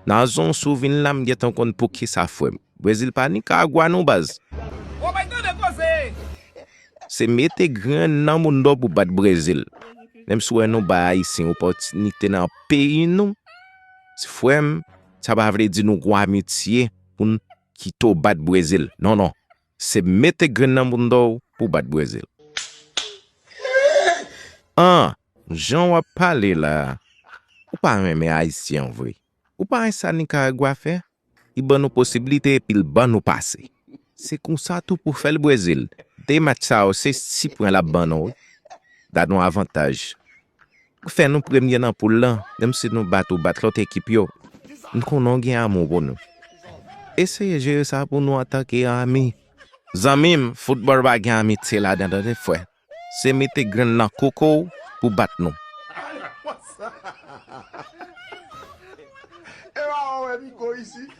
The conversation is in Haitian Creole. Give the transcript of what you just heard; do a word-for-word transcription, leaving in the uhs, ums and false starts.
Nazon, si w vin la, m gentan konn poukisa, frè m. Brezil pa Nikaragwa non, baz. Se mete grenn nan moun dò pou bat Brezil. Menm si w wè nou bay Ayisyen opòtinite nan peyi nou, frè m, sa pa vle di nou gon amitye pou n kite w bat Brezil. Non, non. Se mete grenn nan moun dò w pou bat Brezil. An, jan w ap pale la, ou pa renmen Ayisyen an vre. Ou pa wè sa Nikaragwa fè? Li ban nou posiblite epi l ban nou pase. Se konsa tou pou fè l Brezil. De match sa yo, se si pwen l ap ban nou, wi. Gad yon avantaj. Ou fè nou premye nan poul lan, menm si nou bat ou bat lòt ekip yo. M konnen w gen amou pou nou. Eseye jere sa pou nou antanke ami. Zanmi m, foutbòl pa gen amitye ladan, tande, frè. Se mete grenn nan koko w pou bat nou. E pa wè Nico isi.